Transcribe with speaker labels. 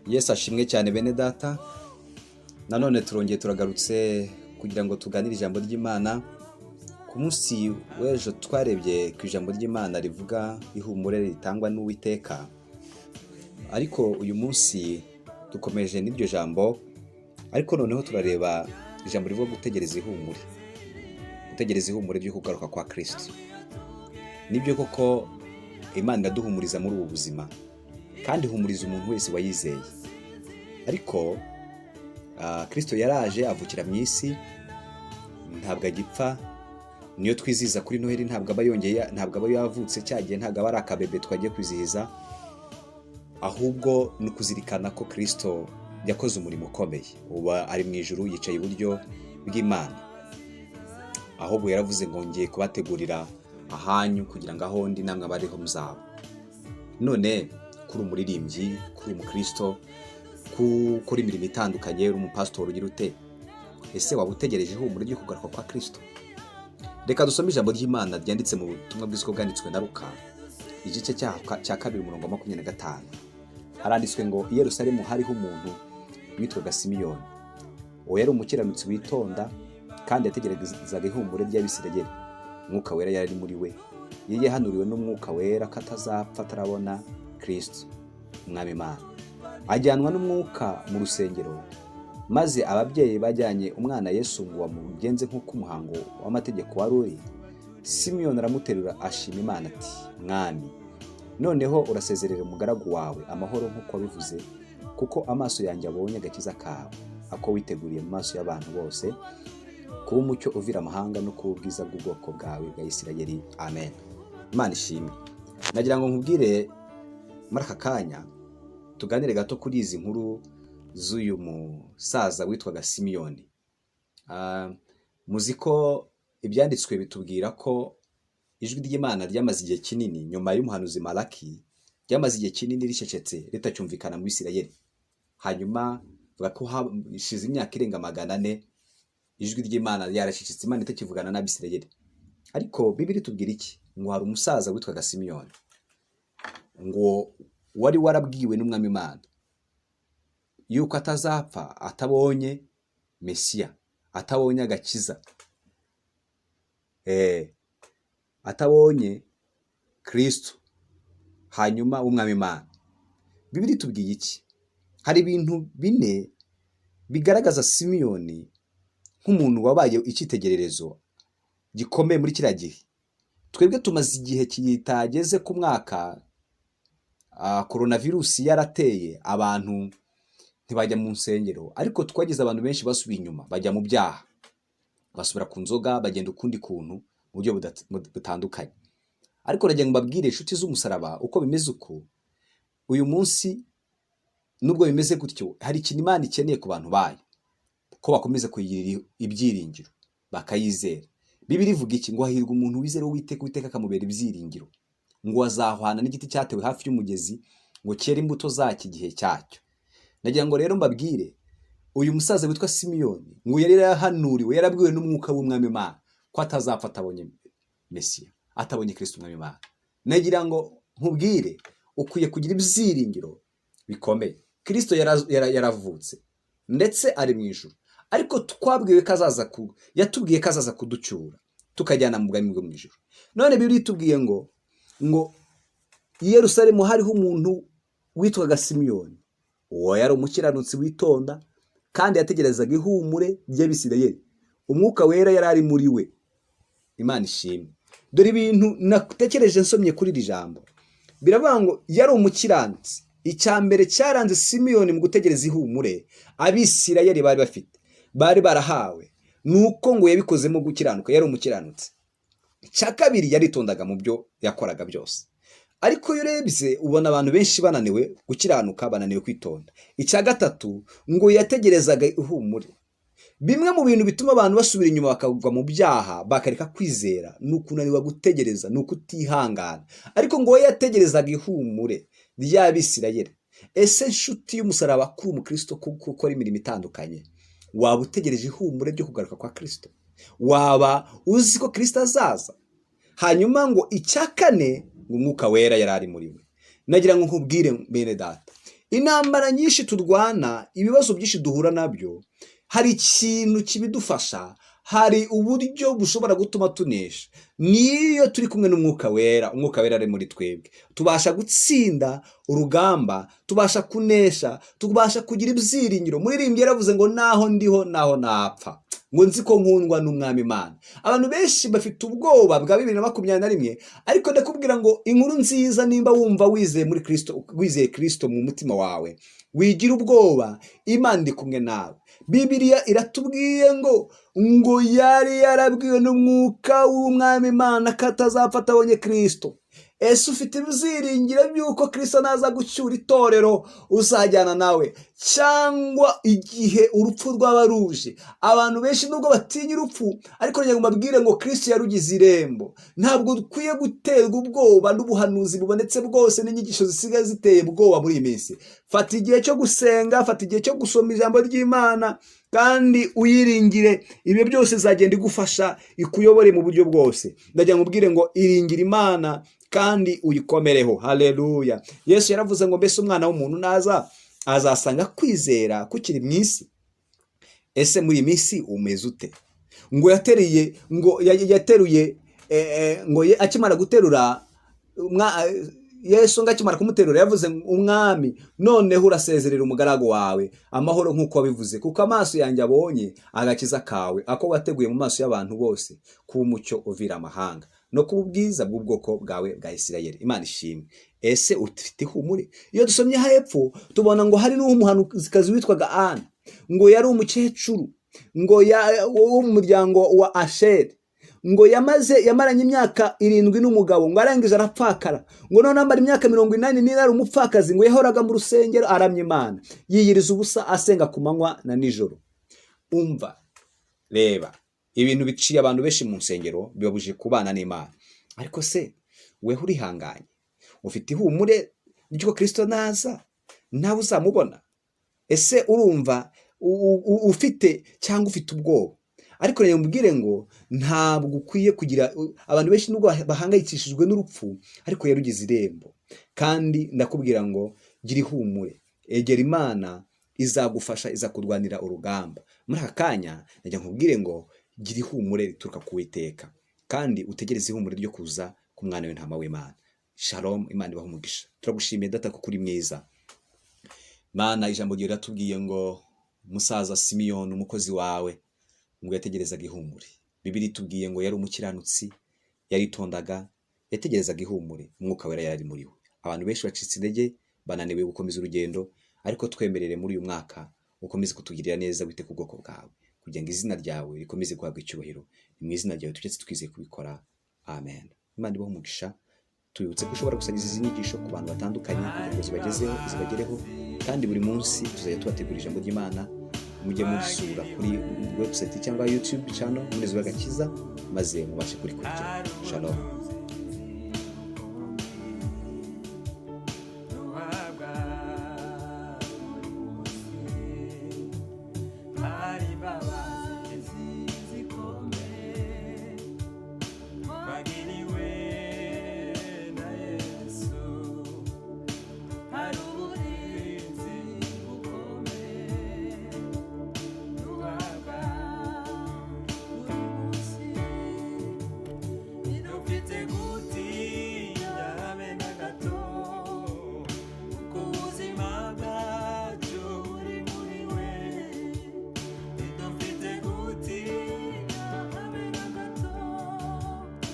Speaker 1: Yesu ashimwe cyane bene data. Nanone turongeye turagarutse kugira ngo tuganire ijambo ry'Imana. Ku munsi w'ejo twarebye ku ijambo ry'Imana rivuga ihumure ritangwa n'Uwiteka, ariko uyu munsi dukomeje n'iryo jambo, ariko noneho turareba ijambo rivuga gutegereza ihumure, gutegereza ihumure ryo kugaruka kwa Kristo. Nibyo koko Imana iraduhumuriza muri ubu buzima, kandi ihumuriza umuntu wese wayizeye. Ariko Kristo yaraje avukira mu isi, ntabwo agipfa. Niyo twizihiza kuri Noheli ntabwo aba yongeye, ntabwo aba yavutse cya gihe, ntabwo aba ari akabebe twagiye kwizihiza, ahubwo ni ukuzirikana ko Kristo yakoze umurimo ukomeye. Ubu ari mu ijuru yicaye iburyo bw'Imana, ahubwo yaravuze ngo ngiye kubategurira ahanyu kugira ngo aho ndi namwe abe ariho muzaba. None kuri umuririmbyi, kuri umukristo, gukora imirimo itandukanye, uri umupasitori, ugira ute? Ese waba utegereje ihumure ryo kugaruka kwa Kristo? Reka dusome ijambo ry'Imana ryanditse mu butumwa bwiza uko bwanditswe na Luka, igice cya 2, umurongo wa 25. Haranditswe ngo: "I Yerusalemu hariho umuntu witwaga Simiyoni. Uwo yari umukiranutsi witonda, kandi yategerezaga ihumure ry'Abisirayeli. Umwuka Wera yari muri we. Yari yahanuriwe n'Umwuka Wera ko atazapfa atarabona Kristo Umwami Imana. Ajyanwa n'Umwuka mu rusengero, maze ababyeyi bajyanye umwana Yesu ngo bamugenze nk'uko umuhango w'amategeko wari uri. Simiyoni aramuterura, ashima Imana ati: 'Mwami, noneho urasezerera umugaragu wawe amahoro nk'uko wabivuze, kuko amaso yanjye abonye agakiza kawe, ako witeguriye mu maso y'abantu bose, kuba umucyo uvira amahanga no kuba ubwiza bw'ubwoko bwawe bwa Isirayeli. Amen.'" Imana ishimwe. Nagira ngo nkubwire muri aka kanya, tuganire gato kuri izi nkuru z'uyu musaza witwaga Simiyoni. Muzi ko ibyanditswe bitubwira ko ijwi ry'Imana ryamaze igihe kinini nyuma y'umuhanuzi Malaki, ryamaze igihe kinini ricecetse, ritacyumvikana mu Bisirayeli. Hanyuma bavuga ko hashize imyaka irenga 400 ijwi ry'Imana ryaracecetse, Imana itakivugana n'Abisirayeli. Ariko Bibiliya itubwira iki? Ngo hari umusaza witwaga Simiyoni, ngo wari warabwiwe n'Umwami Imana yuko atazapfa atabonye Mesiya, atabonye agakiza, atabonye Kristo hanyuma w'Umwami Imana. Bibiliya itubwiye iki? Hari ibintu bine bigaragaza Simiyoni nk'umuntu wabaye icyitegererezo gikomeye muri kiriya gihe. Twebwe tumaze igihe kitageze ku mwaka coronavirus yarateye, abantu ntibajya mu nsengero, ariko twagize abantu benshi basubiye inyuma, bajya mu byaha, basubira ku nzoga, bagenda ukundi kuntu mu buryo butandukanye. Ariko nagira ngo mbabwire, inshuti z'umusaraba, uko bimeze uku uyu munsi, nubwo bimeze gutyo, hari ikintu Imana ikeneye ku bantu bayo, ko bakomeza kuyigirira ibyiringiro, bakayizera. Bibiliya ivuga iki? Ngo hahirwa umuntu wizera Uwiteka, Uwiteka akamubera ibyiringiro. Ngo azahwana n'igiti cyatewe hafi y'umugezi, ngo cyere imbuto zacyo igihe cyacyo. Nagira ngo rero mbabwire, uyu musaza witwa Simiyoni ngo yari yarahanuriwe, yarabwiwe n'Umwuka w'Umwami Imana ko atazapfa atabonye Mesiya, atabonye Kristo Umwami Imana. Nagira ngo nkubwire, ukwiye kugira ibyiringiro bikomeye. Kristo yaravutse, ndetse ari mu ijuru, ariko twabwiwe ko azaza ku yatubwiye ko azaza kuducyura, tukajyana mu bwami bwo mu ijuru. None Bibiliya itubwiye ngo i Yerusalemu hariho umuntu witwaga Simiyoni. Uwo yari umukiranutsi witonda, kandi yategerezaga ihumure ry'Abisirayeli. Umwuka Wera yari ari muri we. Imana ishimwe. Dore ibintu natekereje nsomye kuri iri jambo. Biravuga ngo yari umukiranutsi. Icya mbere cyaranze Simiyoni mu gutegereza ihumure Abisirayeli bari bafite, bari barahawe, ni uko ngo yabikozemo gukiranuka, yari umukiranutsi. Icya kabiri, yaritondaga mu byo yakoraga byose. Ariko iyo urebye ubona abantu benshi bananiwe gukiranuka, bananiwe kwitonda. Icya gatatu, ngo yategerezaga ihumure. Bimwe mu bintu bituma abantu basubira inyuma, bakagwa mu byaha, bakareka kwizera, ni ukunanirwa gutegereza, ni ukutihangana. Ariko ngo we yategerezaga ihumure ry'Abisirayeli. Ese nshuti y'umusaraba, kuri umukristo, kuko ukora imirimo itandukanye, waba utegereje ihumure ryo kugaruka kwa Kristo? Waba uzi ko Kristo azaza? Hanyuma ngo icya kane, ngo Umwuka Wera yari ari muri we. Nagira ngo nkubwire bene data, Intambara nyinshi turwana, ibibazo byinshi duhura nabyo, hari ikintu kibidufasha, hari uburyo bushobora gutuma tunesha. Niyo turi kumwe n'Umwuka Wera, Umwuka Wera ari muri twebwe, tubasha gutsinda urugamba, tubasha kunesha, tubasha kugira ibyiringiro. Muririmbyi yaravuze ngo: "Naho ndiho, naho napfa, ngo nzi ko nkundwa n'Umwami Imana." Abantu benshi bafite ubwoba bwa 2021, ariko ndakubwira ngo inkuru nziza, nimba wumva wizeye muri Kirisito, wizeye Kirisito mu mutima wawe, wigira ubwoba, Imana iri kumwe nawe. Bibiliya iratubwiye ngo yari yarabwiwe n'Umwuka w'Umwami Imana ko atazapfa atabonye Kirisito. Ese ufite ibyiringiro by'uko Kirisito naza gucyura itorero uzajyana nawe, cyangwa igihe urupfu rwaba ruje? Abantu benshi nubwo batinya urupfu, ariko ngo mbabwire ngo Kirisito yarugize irembo. Ntabwo dukwiye guterwa ubwoba n'ubuhanuzi bubonetse bwose n'inyigisho zisigaye ziteye ubwoba muri iyi minsi. Fata igihe cyo gusenga, fata igihe cyo gusoma ijambo ry'Imana kandi uyiringire. Ibyo byose izagenda igufasha, ikuyobore mu buryo bwose. Ndagira ngo ubwire ngo iringire Imana kandi uyikomereho. Haleluya! Yesu yaravuze ngo: "Mbese Umwana w'umuntu naza azasanga kwizera kukiri mu isi?" Ese muri iyi minsi umeze ute? Ngo yateruye, ngo yateruye, ngo akimara guterura Yesu, ngo akimara kumuterura yavuze: "Umwami, noneho urasezerera umugaragu wawe amahoro nk'uko wabivuze, kuko amaso yanjye abonye agakiza kawe, ako wateguye mu maso y'abantu bose, kuba umucyo uvira amahanga no kuba ubwiza bw'ubwoko bwawe bwa Isirayeli." Imana ishimwe. Ese ufite ihumure? Iyo dusomye hepfo tubona ngo hari n'umuhanuzikazi witwaga Ana, ngo yari umukecuru, ngo wo mu muryango wa Asheri, ngo yamaranye imyaka 7 n'umugabo, ngo arangije arapfakara, ngo none amara imyaka 84 ari umupfakazi. Ngo yahoraga mu rusengero aramya Imana, yiyiriza ubusa, asenga ku manywa na nijoro. Umva, reba ibintu biciye abantu benshi mu nsengero, bibabujije kubana n'Imana. Ariko se weho urihanganye, ufite ihumure ry'uko Kirisito naza nawe uzamubona? Ese urumva ufite cyangwa ufite ubwoba? Ariko reka mubwire ngo ntabwo ukwiye kugira. Abantu benshi nubwo bahangayikishijwe n'urupfu, ariko yarugize irembo. Kandi ndakubwira ngo gira ihumure, egera Imana, izagufasha, izakurwanira urugamba. Muri aka kanya najya nkubwire ngo gira ihumure rituruka ku Witeka, kandi utegereze ihumure ryo kuza ku Mwana w'intama w'Imana. Shalom, Imana ibahe umugisha. Turagushimiye Data kuko uri mwiza. Mana, ijambo ryawe riratubwiye ngo musaza Simiyoni umukozi wawe ngo yategerezaga ihumure. Bibiliya itubwiye ngo yari umukiranutsi, yaritondaga, yategerezaga ihumure, Umwuka Wera yari muri we. Abantu benshi bacitse intege, bananiwe gukomeza urugendo, ariko twemerere muri uyu mwaka ukomeze kutugirira neza, wite ku bwoko bwawe, kugira ngo izina ryawe rikomeze guhabwa icyubahiro. Ni mu izina ryawe tujye twizeye kubikora, amen. Imana ibahe umugisha. Tubibutse ko ushobora gusangiza izi nyigisho ku bantu batandukanye kugira ngo zibagezeho, zibagereho. Kandi buri munsi tuzajya tubategura ijambo ry'Imana. Mujye murisura kuri website cyangwa YouTube channel Umunezero w'Agakiza, maze mubashe kurikurikira. Shalom.